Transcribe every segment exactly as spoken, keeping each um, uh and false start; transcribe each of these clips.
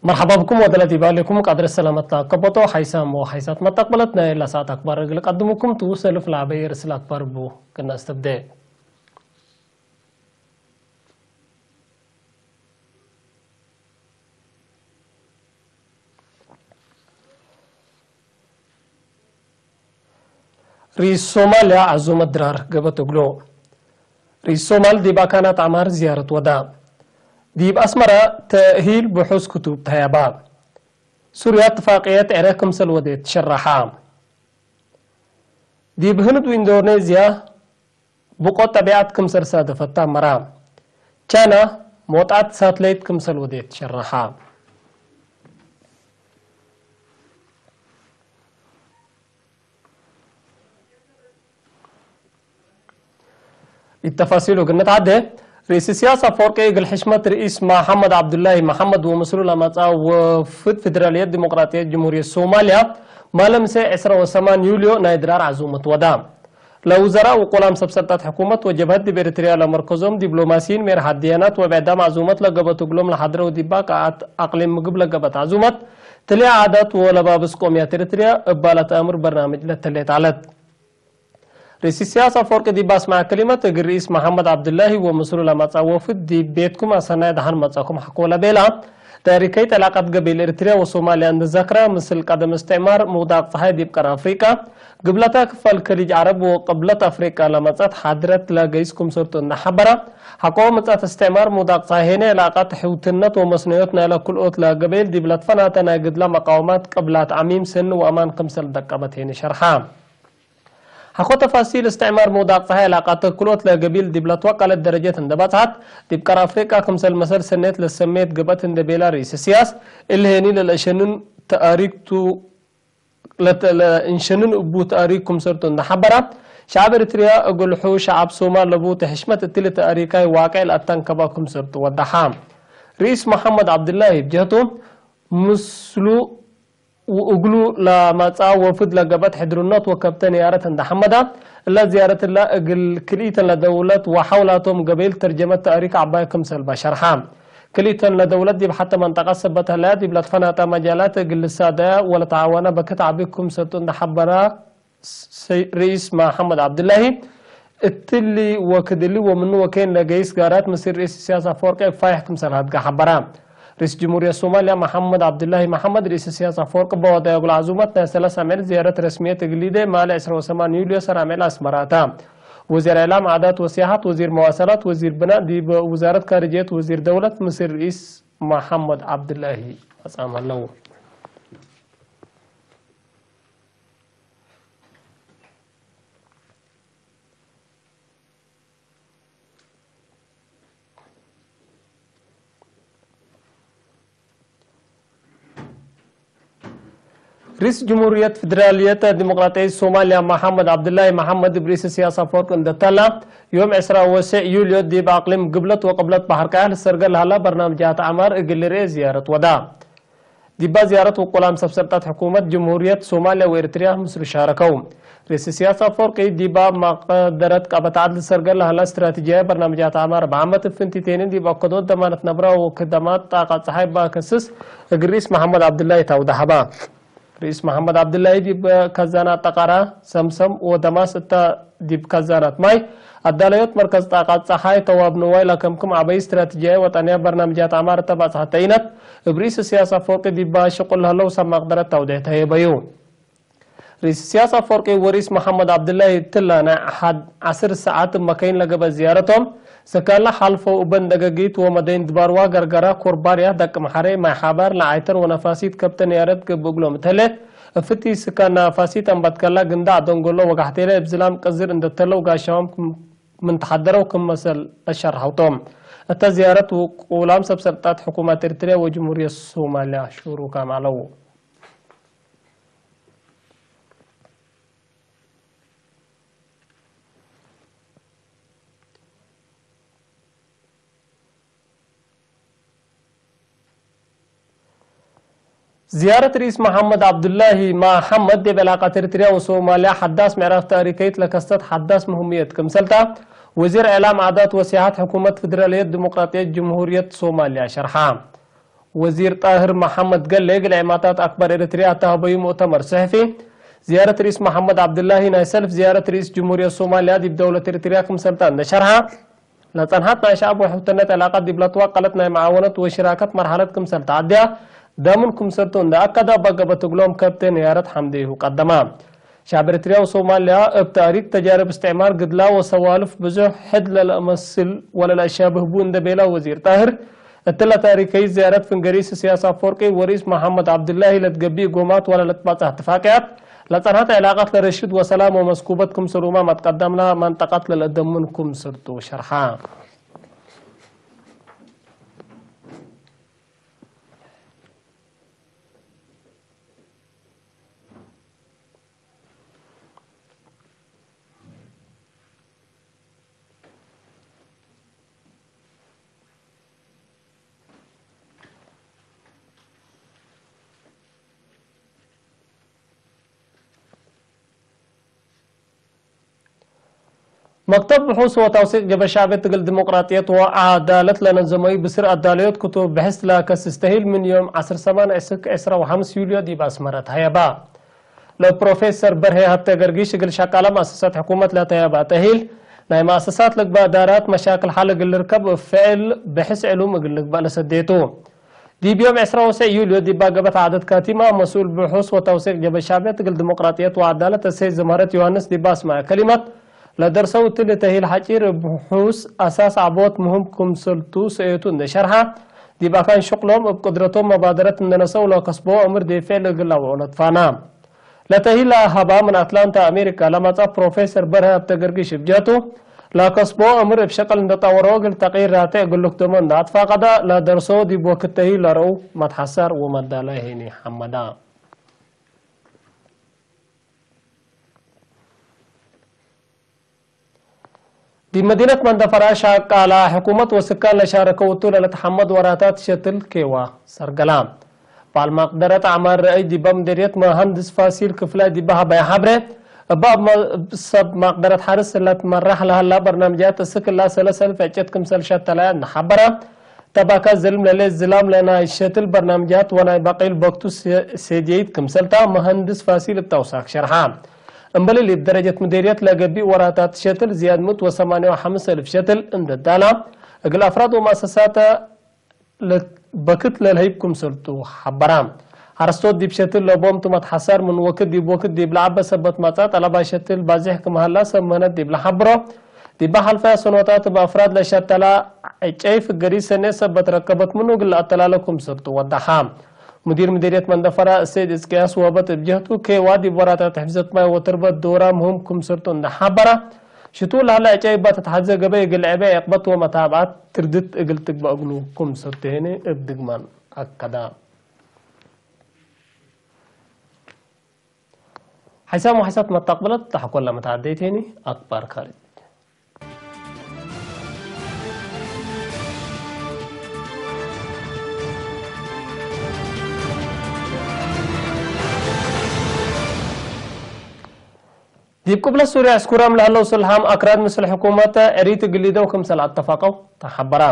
መርሐባ ብኩም ወደለ ዲብ አሌኩም። ቃድር ሰላመት ለአከበቶ ሐይሳም ወሐይሳት መተቅበለት ናይ ለሰዓት አክባር እግል ቀድሙኩም ቱ። ሰልፍ ለአበይ ርእስ ለአክባር ቡ ክነስተብዴ። ርኢስ ሶማልያ ዐዙመት ድራር ገብአት እግሉ። ርኢስ ሶማል ዲብ አካናት ዐማር ዝያረት ወዳ። ዲብ አስመረ ተእሂል ብሑስ ክቱብ ተሀየባ። ሱርያ እትፋቅየት ዕረ ክምሰል ወዴት ሸረሓ። ዲብ ህንድ ወኢንዶኔዝያ ብቆ ጠቢዐት ክምሰል ሳደፈት ተአመራ። ቻይና ሞጣት ሳትላይት ክምሰል ወዴት ሸረሓ። ኢተፋሲሉ እግል ንትዓዴ፣ ርኢስ እስያስ አፈወርቂ እግል ሕሽመት ርኢስ መሐመድ ዐብዱላሂ መሐመድ ወምስሉ ለመጽአ ወፍድ ፌደራልየት ዲሞቅራጥየት ጅምሁርየት ሶማልያ፣ ማለ ምሴ ዕስራ ወሰማን ዩልዮ ናይ ድራር ዐዙመት ወዳ። ለውዘራእ ወቁላም ሰብ ሰልጠት ሕኩመት ወጀብሀት ዲብ ኤሪትርያ ለመርከዞም ዲብሎማሲይን ሜርሐት ድያናት ወብዕዳም ዐዙመት ለገብአት እግሎም ለሐድረው ዲባ ቀአት አቅሊም ምግብ ለገብአት ዐዙመት፣ ትልያ ዓዳት ወለባብስ ቆምያት ኤሪትርያ እባ ለተአምር በርናምጅ ለተሌት ዐለት። ርኢስ እስያስ አፈወርቂ ዲብ አስመዐ ክሊመት፣ እግል ርኢስ መሐመድ ዐብዱላሂ ወምስሉ ለመጽአ ወፍድ ዲብ ቤትኩም አሰናይ ደሐን መጽአኩም ሐቆ ለቤላ፣ ታሪከይት ዕላቀት ገቢል ኤሪትርያ ወሶማልያ እንዴ ዘክረ፣ ምስል ቀደም እስትዕማር ምውዳቅ ጸሓይ ዲብ ቀር አፍሪቃ፣ ግብለተ ክፈል ከሊጅ ዐረብ ወቅብለት አፍሪቃ ለመጽአት ሓድረት ለገይስ ክምሰልቱ እንዴ ሐበረ፣ ሐቆ ምጽአት እስትዕማር ምውዳቅ ጸሓይ ሄነ ዕላቀት ሕውትነት ወመስነዮት ናይለ ክልኦት ለገቢል ዲብ ለትፈናተ ናይ ግድለ መቃወማት ቅብላት ዐሚም ስኒ ወአማን ክምሰል ደቀበት ሄነ ሸርሐ። ሐቆ ተፋሲል እስትዕማር ምውዳቅ ጸሓይ ዕላቃት ክልኦት ለገቢል ዲብ ለትወቀለት ደረጀት እንዴ በጽሐት፣ ዲብ ቀር አፍሪቃ ክምሰል መሰል ሰኔት ለሰሜት ገብአት እንዴ ቤላ ርኢስ እስያስ፣ እሊ ሄኒ ለለእሸንን ተአሪክ ቱ፣ ለተ-፣ ለእንሸንን እቡ ተአሪክ ክምሰልቱ እንዴ ሐበረ፣ ሸዐብ ኤሪትርያ እግልሑ ሸዐብ ሶማል ለቡ ተሕሽመት እትሊ ተአሪካይ ዋቅዕ ለአተንከበ ክምሰልቱ ወደሐ። ርኢስ መሐመድ ዐብዱላሂ እብ ጀህቱ፣ ምስሉ ወእግሉ ለመጽአ ወፍድ ለገብአት ሕድርኖት ወከብተ ንያረት እንዴ ሐመዳ፣ እለ ዝያረት እለ እግል ክልኢተን ለደውለት ወሐውላቶም ገበይል ተርጀመት ተእሪክ ዐባይ ክምሰልበ ሸርሐ። ክልኢተን ለደውለት ዲብ ሐተ መንጠቀት ሰበት ህለያ ዲብ ለትፈናተ መጃላት እግል ልሳደያ ወለተዓወነ በክት ዐቢ ክምሰልቱ እንዴ ሐበራ፣ ሰይ-፣ ርኢስ መሐመድ ዐብዱላሂ፣ እትሊ ወክድ እሊ ወምኑ ወኬን ለገይስ ጋራት ምስል ርኢስ እስያስ አፈወርቂ እብ ፋይሕ ክምሰል ሀድገ ሐበረ። ርኢስ ጅምሁርየት ሶማልያ መሐመድ ዐብዱላሂ መሐመድ፣ ርኢስ እስያስ አፈወርቂ እበ ወደየ እግል ዐዙመት ናይ ሰለስ አምዕል ዝያረት ረስምየት እግል ሊዴ፣ ማለ ዕስራ ወሰማን ዩልዮ ሰር አምዕል አስመራ ተ። ወዚር እዕላም፣ ዓዳት ወሲያሐት፣ ወዚር መዋሰላት፣ ወዚር ብናእ፣ ዲብ ውዛረት ካርጅየት ወዚር ደውለት ምስል ርኢስ መሐመድ ዐብዱላሂ ፈጻም ዐለው። ርኢስ ጅምሁርየት ፊደራልየት ዲሞቅራጥየት ሶማልያ መሐመድ ዐብዱላሂ መሐመድ እብ ርኢስ እስያስ አፈወርቂ እንዴ ተላ፣ ዮም ዕስራ ወሰዕ ዩልዮ ዲብ አቅሊም ግብለት ወቅብለት በሐር ቀያሕ ልሰርገ ለሀላ በርናምጃት ዐማር እግል ልርኤ ዝያረት ወዳ። ዲባ ዝያረት ውቁላም ሰብ ሰልጠት ሕኩመት ጅምሁርየት ሶማልያ ወኤሪትርያ ምስሉ ሻረከው። ርኢስ እስያስ አፈወርቂ ዲባ መቅደረት ቀበት ዐድ ልሰርገ ለሀላ እስትራቲጅያዊ በርናምጃት ዐማር እብ ዓመት እብ ፍንቲቴኒ ዲብ አከዶት ደማነት ነብረ ወክደማት ጣቀት ጸሓይ ባከስስ እግል ርኢስ መሐመድ ዐብዱላሂ ታውደ ሀባ። ርኢስ መሐመድ ዐብዱላሂ ዲብ ከዛናት ጠቀራ፣ ሰምሰም ወደማስ እተ ዲብ ከዛናት ማይ፣ አዳለዮት መርከዝ ጣቀት ጸሓይ፣ ተዋብ ንዋይ ለከምክም ዐበይ እስትራቲጅያዊ ወጠንያ በርናምጃት ዐማር እተ ባጽሐት ተኢነት፣ እብ ርኢስ እስያስ አፈወርቂ ዲባ ሽቁል ለህለው ሰብ መቅደረት ተውዴሕ ተህየበዩ። ርኢስ እስያስ አፈወርቂ ወርኢስ መሐመድ ዐብዱላሂ እትላ ናይ ሐድ ዐስር ሰዓት እብ መከይን ለገብአ ዝያረቶም፣ ስካንለ ሐልፈው እበን ደገጊት ወመደይን ድባርዋ፣ ገርገራ፣ ኮርባርያ፣ ደቅ መሐሬ፣ ማይ ሐባር፣ ለዓይተር ወነፋሲት ከብተ ንያረት ገብእ እግሎም እት ህሌት፣ እብ ፍቲ ስካን ነፋሲት አንበትከላ፣ ግንዳዕ ደንጎሎ ወጋሕቴለ እብ ዝላም ቅዝር እንዴ ተለው ጋሻዎም ክም ምን ተሐደረው ክም መሰል ለሸርሐው ቶም። እተ ዝያረት ውቁላም ሰብ ሰልጣት ሕኩመት ኤሪትርያ ወጅምሁርየት ሶማልያ ሹሩካም ዐለው። ዝያረት ርኢስ መሐመድ ዐብዱላሂ መሐመድ ዲብ ዕላቀት ኤሪትርያ ወሶማልያ ሐዳስ ምዕራፍ ታእሪከይት ለከስተት ሐዳስ ምህምየት ክምሰልታ፣ ወዚር እዕላም፣ ዓዳት ወሲያሐት ሕኩመት ፍድራልየት ዲሞቅራጥየት ጅምሁርየት ሶማልያ ሸርሐ። ወዚር ጣህር መሐመድ ገሌ እግል ዔማታት አክባር ኤሪትርያ አተሀበዩ ሙእተመር ሰሕፊ፣ ዝያረት ርኢስ መሐመድ ዐብዱላሂ ናይ ሰልፍ ዝያረት ርኢስ ጅምሁርየት ሶማልያ ዲብ ደውለት ኤሪትርያ ክምሰልታ እንዴ ሸርሐ፣ ለጸንሐት ናይ ሸዐብ ወሕውተነት ዕላቀት ዲብ ለትወቀለት ናይ መዓወነት ወሽራከት መርሐለት ክምሰል ተዐድያ፣ ዳምን ክምሰልቱ እንዴ አከደ፣ በገበት እግሎም ከብቴ ንያረት ሐምዴሁ ቀደመ። ሸዐብ ኤሪትርያ ወሶማልያ እብ ተእሪክ ተጃርብ እስትዕማር፣ ግድላ ወሰዋልፍ ብዙሕ ሕድ ለለአመስል ወለለአሻብህ ቡ እንዴ ቤለ ወዚር ጣህር፣ እትለ ተእሪከይት ዝያረት ፍንገሪስ እስያስ አፈወርቂ ወርኢስ መሐመድ ዐብዱላሂ ለትገቢእ ጎማት ወለለትባጻሕ እትፋቅያት፣ ለጸንሐት ዕላቀት ለረሽድ ወሰላም ወመስኩበት ክምሰሉመ መትቀደምነ መንጠቀት ለለአደምን ክምሰልቱ ሸርሐ። መክተብ ብሑስ ወተውሲቅ ጀበ ሸዕብየት እግል ዲሞቅራጥየት ወዓዳለት ለነዘመዩ ብስር አዳለዮት ክቱብ ብሕስ ለከስስ ተሂል ምን ዮም ዐስር ሰማን እስክ ዕስራ ወሐምስ ዩልዮ ዲብ አስመረ ተሀየባ። ለፕሮፌሰር በርሄ ሀብተ ገርጊሽ እግል ሸቃለ መአሰሳት ሕኩመት ለተሀየባ ተሂል፣ ናይ መአሰሳት ልግበእ እዳራት መሻክል ሐል እግል ልርከብ እብ ፍዕል ብሕስ ዕሉም እግል ልግበእ ለሰዴቱ። ዲብ ዮም ዕስራ ወሰዕ ዩልዮ ዲባ ገበት ዓደት ካቲማ፣ መስኡል ብሑስ ወተውሲቅ ጀበ ሸዕብየት እግል ዲሞቅራጥየት ወዓዳለት እሰይድ ዘምሀረት ዮሐንስ ዲብ አስመዐ ከሊመት፣ ለደርሰው እትሊ ተሂል ሐጪር እብ ብሑስ አሳስ ዐቦት ምህም ክምሰልቱ ሰእየቱ እንዴ ሸርሐ፣ ዲብ አካን ሽቅሎም እብ ቅድረቶም መባደረት እንዴ ነሰው ለከስበዎ እምር ዲብ ፍዕል እግል ለአውዕሎ ትፋና። ለተሂል ለሀባ ምን አትላንታ አሜሪካ ለመጽአ ፕሮፌሰር በርሀ ሀብተ ገርጊሽ እብ ጀህቱ፣ ለከስቦ እምር እብ ሸቅል እንዴ ጠወሮ እግል ተቅይር ራቴዕ እግል ልክደሞ እንዴ አትፋቀደ፣ ለደርሶ ዲብ ወክድ ተሂል ለረኡ መትሐሰር ወመዳላይ ሄኒ ሐመዳ። ዲብ መዲነት መንደፈራ ሻቃላ ሕኩመት ወስካን ለሻረከው እቱ ለልትሐመድ ወራታት ሸትል ኬዋ ሰርገላ። በዐል ማቅደረት አዕማል ረአይ ዲበ ምዴርየት መሀንድስ ፋሲል ክፍላይ ዲበ ሀበየ ሐብሬ፣ እበ እብ ሰብ ማቅደረት ሐርስ ለትመራሕ ለሀላ በርናምጃት እስክ እላ ሰለሰ እልፍ ዕጨት ክምሰል ሸተለ እንዴ ሐበረ፣ ተባካ ዝልም ለሌ ዝላም ለናይ ሸትል በርናምጃት ወናይ በቂል በክቱ ሴ-፣ ሴድየይት ክምሰልታ መሀንድስ ፋሲል እብ ተውሳክ ሸርሐ። እምበል እሊ እብ ደረጀት ምዴርየት ለገቢእ ወራታት ሸትል ዝያድ ምእት ወሰማንየ ወሐምስ እልፍ ሸትል እንዴ ዳላ፣ እግል አፍራድ ወመአሰሳተ ለ-፣ በክት ለልሀይብ ክምሰልቱ ሐበራ። ሐረስቶት ዲብ ሸትል ለቦም ቱ መትሐሰር ምን ወክድ ዲብ ወክድ ዲብ ለዐበ ሰበት መጽአ ጠለባ ሸትል ባዜሕ ክም ሀላ ሰብ ምህነት ዲብ ለሐብሮ፣ ዲበ ሐልፈየ ሰኖታት እብ አፍራድ ለሸተላ ዕጨይ ፍገሪ ሰኔ ሰበት ረከበት ምኑ እግል ለአተላለ ክምሰልቱ ወደሐ። ሙዲር ምዴርየት መንደፈራ እሰይድ እዝቅያስ ወበት እብ ጀህቱ፣ ኬዋ ዲብ ወራታት ሕፍዘት ማይ ወትርበት ዶራ ምህም ክምሰልቱ እንዴ ሐበረ፣ ሽቱ ለሀለ ዕጨይ እባ ተትሐዜ ገበይ እግል ዕቤ ዕቅበት ወመታብዐት ትርድት እግል ትግበእ እግሉ ክምሰልቱ ሄኒ እብ ድግማን አከዳ። ሐይሳም ወሐይሳት መታቅብለት ተሐኮለ መትዐደይት ሄኒ አክባር ካርጅ። ዲብ ቅብለት ሱርያ ዕስኩራም ለህለው ሱልሓም አክራድ ምስል ሕኩመት ዕሪት እግል ሊደው ክምሰል አተፋቀው ተሐበራ።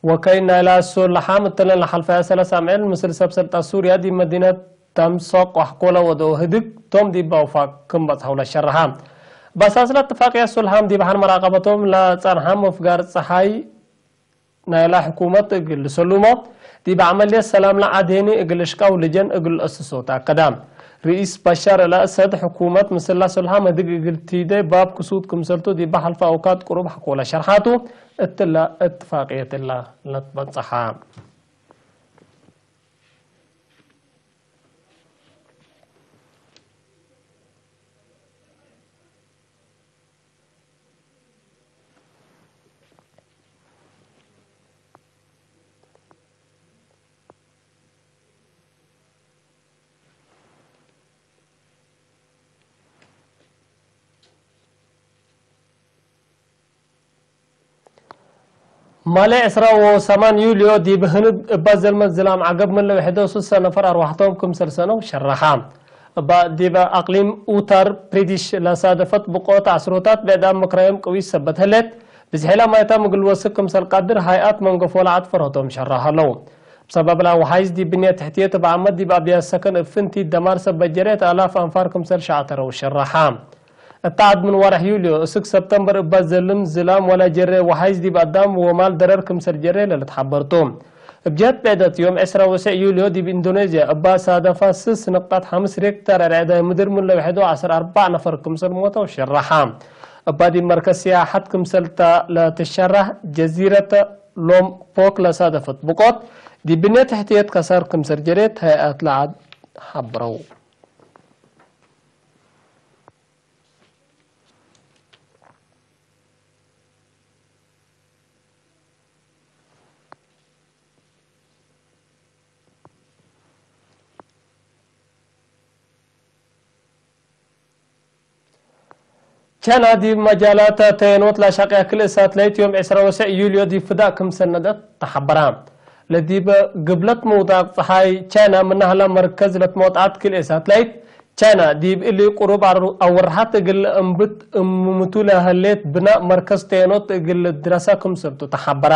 ወከይን ናይላ ሱልሓም እትለን ለሐልፈያ ሰለስ አምዕል ምስል ሰብ ሰልጣን ሱርያ ዲብ መዲነት ደምስቆ አሕኮለ ወደው ህድግ ቶም ዲብ አውፋቅ ክም በጽሐው ለሸርሐ። በአሳስ ለእትፋቅየት ሱልሓም ዲብ ሐር መራቀበቶም ለጸንሐ ምፍጋር ጸሓይ ናይላ ሕኩመት እግል ልሰሉሞ፣ ዲብ ዐመልየት ሰላም ለዐድ ሄኒ እግል እሽቃው ልጀን እግል ለአስሶ ተአከዳ። ርኢስ በሻር አልአሰድ ሕኩመት ምስላ ሱልሓም ህድግ እግል ቲዴ ባብ ክሱት ክምሰልቱ ዲበ ሐልፈ አውካት ቅሩብ ሐቆለ ሸርሓቱ፣ እትላ እትፋቅየት እላ ለትበጸሓ። ማሌ ዕስራ ወሰማን ዩልዮ ዲብ ህንድ እባ ዘልመት ዝላም ዐገብ ምን ለውሕዶ ሱሰ ነፈር አርዋሕቶም ክምሰል ሰነው ሸረሐ። እባ ዲበ አቅሊም ኡታር ፕሪዲሽ ለሳደፈት ብቆት አስሮታት ብዕዳም ምክራዮም ቅዊት ሰበት ህሌት፣ ብዝሒላ ማይታም እግል ወስክ ክምሰል ቃድር ሀይአት መንገፎ ለዐድ ፈርሆቶም ሸረሐ ለው። ብሰበብላ ወሓይዝ ዲብ ብንየት ትሕትየት እብ ዓመት ዲብ አብያት ሰከን እብ ፍንቲ ደማር ሰበት ጀሬት አላፍ አንፋር ክምሰል ሸዐተረው ሸረሐ። እተ ዐድ ምን ወርሕ ዩልዮ እስክ ሰብተምበር እባ ዘልም ዝላም ወላ ጀሬ ወሓይዝ ዲብ አዳም ወማል ደረር ክምሰል ጀሬ ለልትሓበር ቱ። እብ ጀህት ብዕደት ዮም ዕስራ ወሰዕ ዩልዮ ዲብ ኢንዶኔዝያ እባ ሳደፋ ስስ ንቅጣት ሐምስ ሬክተር ርዕዳይ ምድር ምን ለውሕዶ ዐስር አርባዕ ነፈር ክምሰል ሞተው ሸረሐ። እባ ዲብ መርከዝ ሲያሐት ክምሰልታ ለትሸረሕ ጀዚረት ሎምፖክ ለሳደፈት ብቆት ዲብ ብንየት ትሕትየት ከሳር ክምሰል ጀሬት ሀይአት ለዐድ ሐብረው። ቻይና ዲብ መጃላት ተየኖት ለአሻቅያ ክልኤ ሳትላይት ዮም ዕስራ ወሰዕ ዩልዮ ዲብ ፍዳእ ክምሰል ነድአት ተሐበራ። ለዲብ ግብለት ምውዳቅ ጸሓይ ቻይና ምነ ሀላ መርከዝ ለትመውጣት ክልኤ ሳትላይት ቻይና ዲብ እሊ ቅሩብ አር-፣ አወርሓት እግል እምብት እምቱ ለህሌት ብናእ መርከዝ ተየኖት እግል ድረሳ ክምሰልቱ ተሐበራ።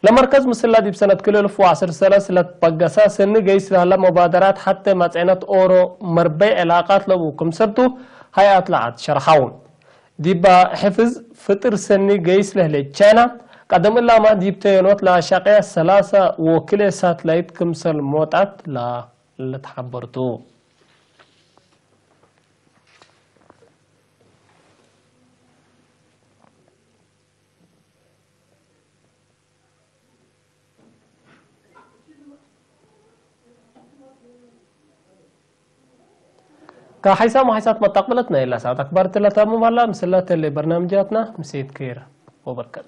ለመርከዝ ምስላ ዲብ ሰነት ክልኤ እልፍ ወዐስር ሰለስ ለትበገሰ ሰኒ ገይስ ለህላ መባደራት ሐቴ መጽዕነት ኦሮ መርበይ ዕላቃት ለቡ ክምሰልቱ ሀይአት ለዐድ ሸርሐው። ዲባ ሕፍዝ ፍጥር ሰኒ ገይስ ለህሌት ቻይና፣ ቀደም እላማ ዲብ ተየኖት ለአሻቅያ ሰላሳ ወክልኤ ሳትላይት ክምሰል ሞጣት ለልትሐበር ቱ። ከሐይሳም ወሐይሳት መታቅብለት ናይ ለሰዓት አክባር ትለታምም ሀላ፣ ምስለ ተሌ በርናምጃትና ምሴት ኬር ወበርከት።